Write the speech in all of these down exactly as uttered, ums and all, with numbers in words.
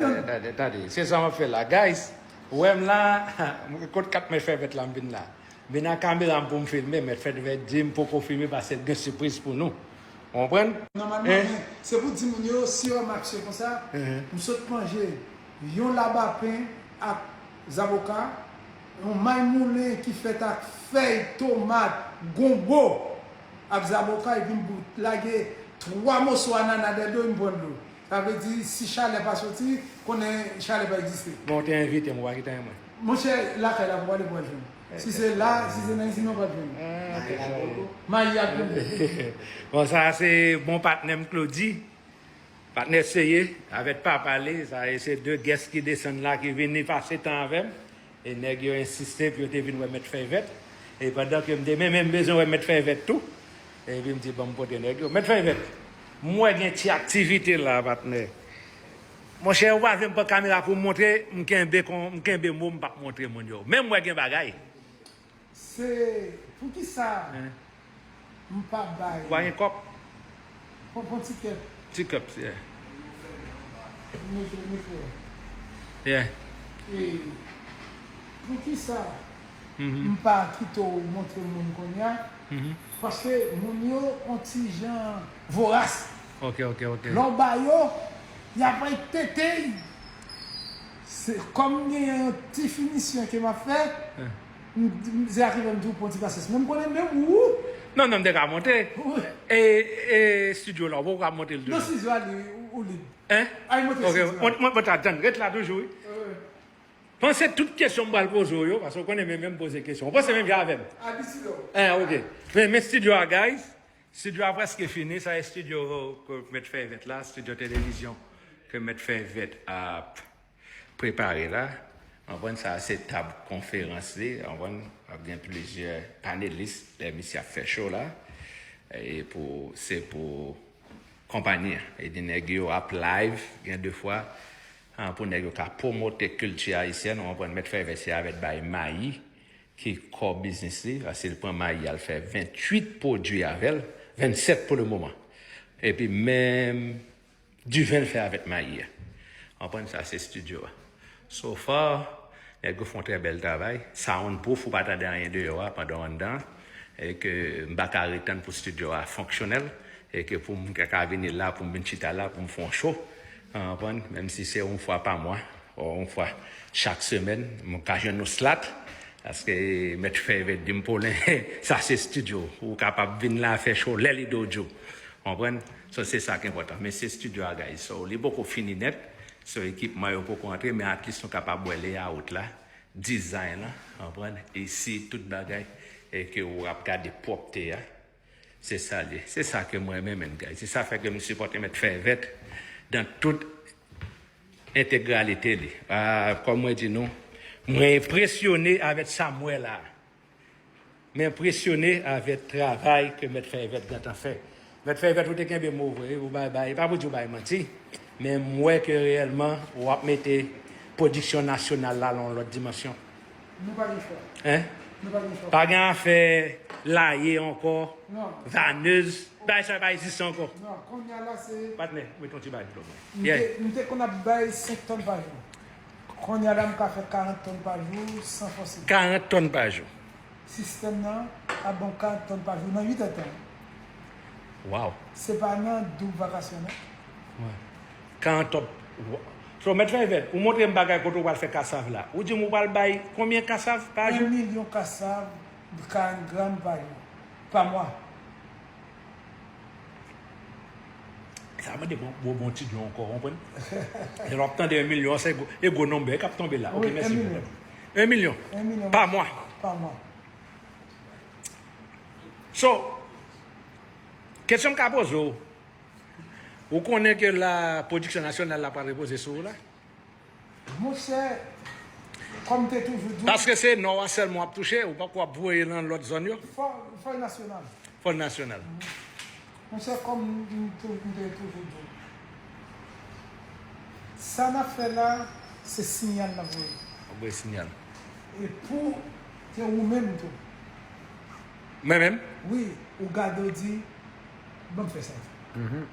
Tande, tande, tande. Se sa m ap fè la. Guys, ou wè m la, kot kat mèt fè vèt la, m vin la. Vin ak kamera m pou m filme, mèt fè vèt di m poko filme paske l gen sipriz pou nou. Ou konprann? Nòmalman, men, se pou di moun yo, si yo wè m aksyon konsa, m sot manje yon labapen ak zaboka, yon may moulen ki fèt ak fèy, tomat, gonbo ak zaboka, epi m bout lage twa moso anana dèdo, m pran dlo. Sa vle di, si chalè pa soti, konnen chalè pa egziste. Bon, ou te envite m, ou pa ki te mwen. Monchè, lakay la, pou pale pou al jwenn. Si se la, si se nan izin, ou pral jwenn. Ah, ok, sa ye. Mayi ak gonbo. Bon, sa se bon patnè m, Claudy. Patnè serye, avèk papa li, sa e se de guest ki desann la, ki vini pase tan avè m. E nèg yo ensiste pou yo te vin wè mèt fè vèt. E pandan ke m te menm, menm bezwen wè mèt fè vèt tou. Epi m di, "Ban m pote nèg yo." Mèt fè vèt, m wè gen ti aktivite la, patnè. Monchè, ou pa vle m pran kamera pou m montre, m kenbe kon, m kenbe mo, m p ap montre moun yo. Men m wè gen bagay. Se poukisa m pa bay. Ou pa gen kòb? Pran, pran ti kèp. Ti kèp, yeah. Mete, mete. Yeah. E poukisa m pa kite w montre moun kounye a? Paske moun yo on ti jan voras. Ok, ok, ok. Lè w ba yo, y ap bay tete. Se kòm m gen yon ti finisyon ke m ap fè. M, m, se sa ki fè m di w pran ti pasyans. Men m konnen menm ou. Non, non, m te ka monte. Wi. E, e studio la, ou poko ka monte l toujou? Non, studio a li, ou, ou lib. Hein? Ay, monte studio a. Ok, mwen, mwen, mwen ta tann, ret la toujou, wi. Wi. Panse tout kesyon m pral poze w yo, paske w konnen men, men m poze kesyon. Ou panse menm jan avè m? Abitid ou. Hein, ok. Men, men studio a, guys. Studio a prèske fini. Sa e studio ke mèt fè vèt la, studio televizyon ke mèt fè vèt ap prepare la. Ou konprann, sa se tab konferans li. Ou konprann, ap gen plizyè panelis lè misye ap fè show la. E pou, se pou konpayi an. E di nèg yo ap live, gen de fwa, ah, pou nèg yo ka pwomote kilti ayisyèn, ou konprann, mèt fè vèt se avèk bay mayi ki kò biznis li, paske l pran mayi a, l fè venntuit pwodui avè l, vennsèt pou le moman. Epi menm diven l fè avèk mayi a. Ou konprann, sa se studio a. So far, nèg yo fè yon trè bèl travay. Soundproof, ou pa tande anyen deyò a pandan w anndan. E ke m pa ka ret tann pou studio a fonksyonèl. E ke pou m ka, ka vini la, pou m vin chita la, pou m fè yon show. Ou konprann? Menm si se yon fwa pa mwa, ou yon fwa chak semèn, m ka jwenn yon slot. Paske mèt fè vèt di m, Paulin, sa se studio. Ou kapab vin la fè show lè li do w. Konprann? So, se sa ki enpòtan. Men se studio a, guys. So, li poko fini nèt. So, ekipman yo poko antre, men at least nou kapab wè layout la, design la, konprann? Isi, tout bagay, e ke w ap gade pwòpte a. Se sa li ye. Se sa ke mwen renmen, men, guys. Se sa fè ke m sipòte mèt fè vèt dan tout entegralite li. Ah, kòm mwen di nou, mwen enpresyone avèk sa m wè la. M enpresyone avèk travay ke mèt fè vèt gentan fè. Mèt fè vèt, ou te kenbe mo vre, ou bay, bay, e pa pou di w bay manti, men m wè ke reyèlman w ap mete pwodiksyon nasyonal la nan yon lòt dimansyon. Nou pa gen chwa. Hein? Nou pa gen chwa. Pa gen afè laye ankò, non, vanez, bagay sa pa egziste ankò. Non, kounye a la se... Patnè, mete yon ti bagay dlo mwen. M te, yeah, m te konn ap bay senk tòn pa jou. Kounye a la, m ka fè karant tòn pa jou, san fòse. Karant tòn pa jou. Sistèm nan ap ban w karant tòn pa jou nan uit èdtan. Wow. Se pa nan doub vakasyon, non. Wi. Karant tòn. So, mèt fè vèt, ou montre m bagay kote w pral fè kasav la. Ou di m ou pral bay konbyen kasav pa jou? Yon milyon kasav, karant gram pa jou, pa mwa. Sa mande bon, bon, bon ti dlo ankò, ou konprann? Lè w ap tande yon milyon, se gwo, e gwo nonbè k ap tonbe la. Ok, wi, mèsi. Yon milyon. Yon milyon. Yon milyon. Pa mwa. Pa mwa. So, kesyon m ka poze w, ou konnen ke la, pwodiksyon nasyonal la pral repoze sou ou la? Monchè, kòm m te toujou di w. Paske se Nò a sèlman w ap touche, ou pako ap voye nan lòt zòn yo? Fò, fò nasyonal. Fò nasyonal. Monchè, kòm m tou, m te toujou di w, sa n ap fè la, se siyal n ap voye. Ap voye siyal. E pou, se ou menm tou. Mwen menm? Wi, ou gade, ou di, "Ban m fè sa tou." Mhm.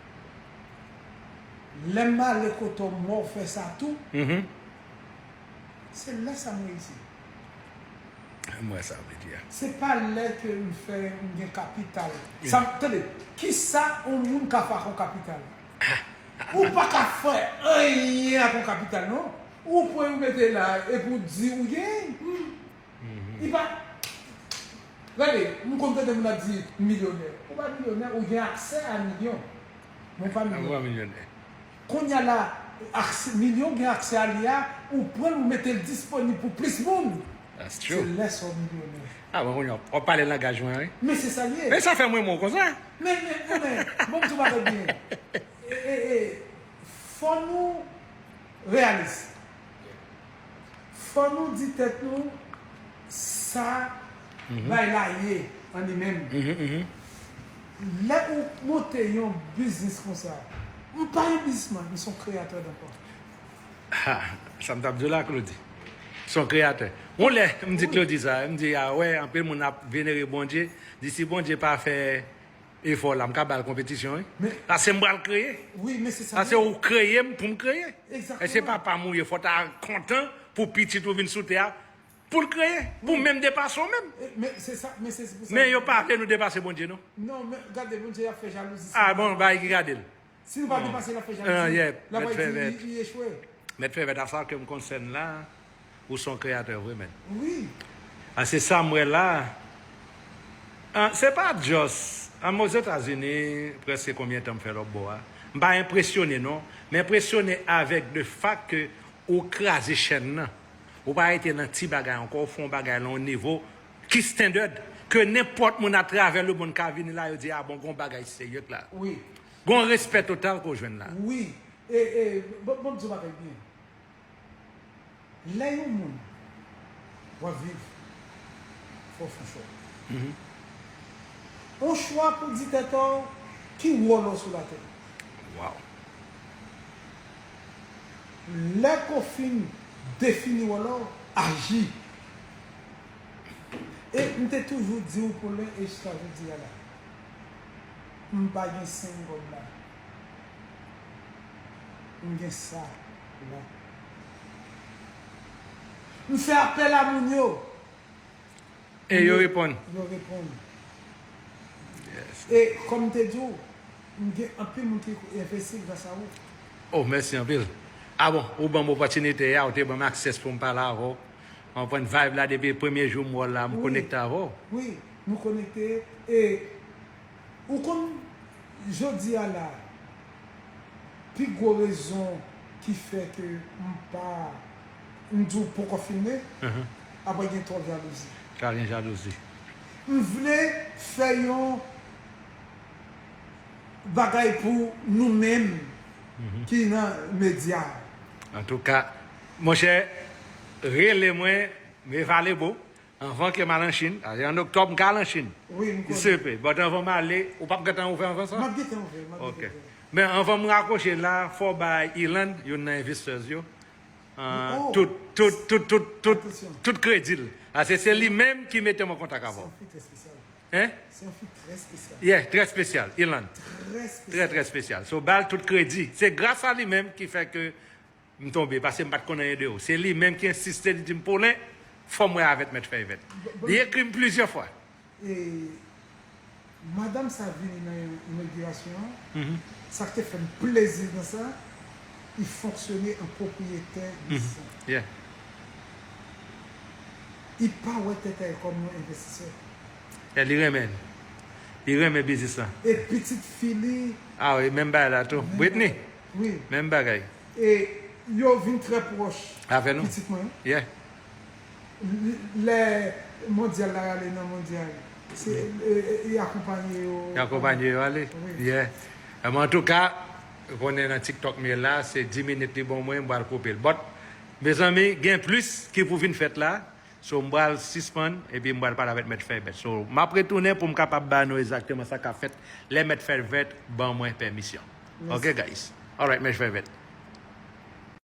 Lè m ale kote w, m wè w fè sa tou. Se lè sa m reyisi. M wè sa w vle di a. Se pa lè ke m fè, m gen kapital. Sa, tande, kisa yon moun ka fè ak yon kapital? Ou pa ka fè anyen ak yon kapital, non. Ou pran, ou mete la, epi ou di ou genyen. Li pa. Gade, m konn tande moun ap di milyonè. Ou pa milyonè, ou gen aksè a milyon. Men ou pa milyonè. Kounye a la, aksè, milyon gen aksè a li a, ou pran l, ou mete l disponib pou plis moun. Se lè sa w milyonè. Ah bon, kounye a, w ap pale langaj mwen, wi. Men se sa l ye. Men sa fè mwen renmen w konsa. Men, men, men, men, bon, m di w bagay byen. E, e, e, fò nou reyalis. Fò nou di tèt nou sa bay la ye an li menm. Lè ou monte yon biznis konsa, m pa yon biznisman, m se yon kreyatè dankò. Ha, sa m t ap di w la, Claudy. Se yon kreyatè. Yon lè, m di Claudy sa, m di, a wè, anpil moun ap venere Bondye, di si Bondye pa fè efò la, m ka ba l konpetisyon, wi. Paske m pral kreye. Wi, men se sa. Paske ou kreye m pou m kreye. E se papa m ou ye, fò w ta kontan pou pitit ou vin sou tè a, pou l kreye, pou menm depase w menm. Men se sa, men se pou sa. Men yo pa vle nou depase Bondye, non. Non, men gade, Bondye ap fè jalouzi. Ah bon, bay ki gade l. Si nou pa depase l, l ap fè jalouzi. L ap di li, li echwe. Mèt Fèvèt, a sa ke m konsène la, ou se yon kreyatè vre, men. Wi. Ah, se sa m wè la. Ah, se pa just. Ah, m Ozetazini, prèske konbyen tan m fè lòtbò a. M pa enpresyone, non. M enpresyone avèk de fact ke ou kraze chèn nan. Ou pa rete nan ti bagay ankò, ou fè yon bagay lan yon nivo ki standard, ke nenpòt moun atravè lemonn ka vini la, yo di, a bon, gon bagay serye k la. Wi. Gon respè total ke w jwenn la. Wi. E, e, bon, bon, m di w bagay byen. Lè yon moun w ap viv, fò w fè yon chwa. Yon chwa pou di tèt ou ki wòl ou sou latè. Lè ke w fin defini wòl ou, aji. E m te toujou di w, Paulin, e jiska jodi a la, m pa gen senk gòb la. M gen sa la. M fè apèl a moun yo. E yo reponn. Yo reponn. E kòm m te di w, m gen anpil moun ki envesti gras a ou. Oh, mèsi anpil. Ah bon, ou ban m opòtinite a, ou te ban m aksès pou m pale avè w. M konprann vibe la depi premye jou m wè w la, m konekte avè w. Wi, nou konekte. E ou konn, jodi a la, pi gwo rezon ki fè ke m pa, m di w poko filme, apre gen twòp jalouzi. Ka gen jalouzi. M vle fè yon bagay pou nou menm ki nan medya. Antouka, monchè, rele mwen, m available. Anvan ke m al an Chin, an oktòb m ka al an Chin. Wi, m konnen. But anvan m ale, ou p ap gentan ouvè anvan sa? M ap gentan ouvè, m ap gentan ouvè. Men anvan m rakwoche la, fò w bay Ilan, youn nan investors yo, tout, tout, tout, tout, tout, tout kredi l. Paske se li menm ki mete m an kontak avè w. Se yon fi trè espesyal. Hein? Se yon fi trè espesyal. Yeah, trè espesyal, Ilan. Trè espesyal. Trè, trè espesyal. So, ba l tout kredi. Se gras a li menm ki fè ke m tonbe, paske m pa t konn anyen de ou. Se li menm ki ensiste, li di m, Paulin, fò m wè avèk Mèt Fèyvèt. Li ekri m plizyè fwa. E madanm sa vini nan inogirasyon an, sa k te fè m plezi nan sa, li fonksyone an pwopriyetè biznis lan. Li pa wè tèt a li kòm yon envestisè. E li renmen l. Li renmen biznis lan. E pitit fi li. Ah wi, menm bagay la tou. Britney. Wi. Menm bagay. E yo vin trè pwòch avè nou. Pitit mwen. Yeah. Lè mondyal la rale nan mondyal, se, e, e, e akonpanye yo. E akonpanye yo ale. Wi. Yeah. Men antouka, ou konnen nan TikTok m ye la, se dis minit li ban mwen, m pral koupe l. But, mezanmi, gen plis ki pou vin fèt la. So, m pral sispann, epi m pral pale avèk Mèt Fèyvèt. So, m ap retounen pou m kapab ba nou egzakteman sa k ap fèt lè Mèt Fèyvèt ban mwen pèmisyon. Ok, guys? Alright, Mèt Fèyvèt.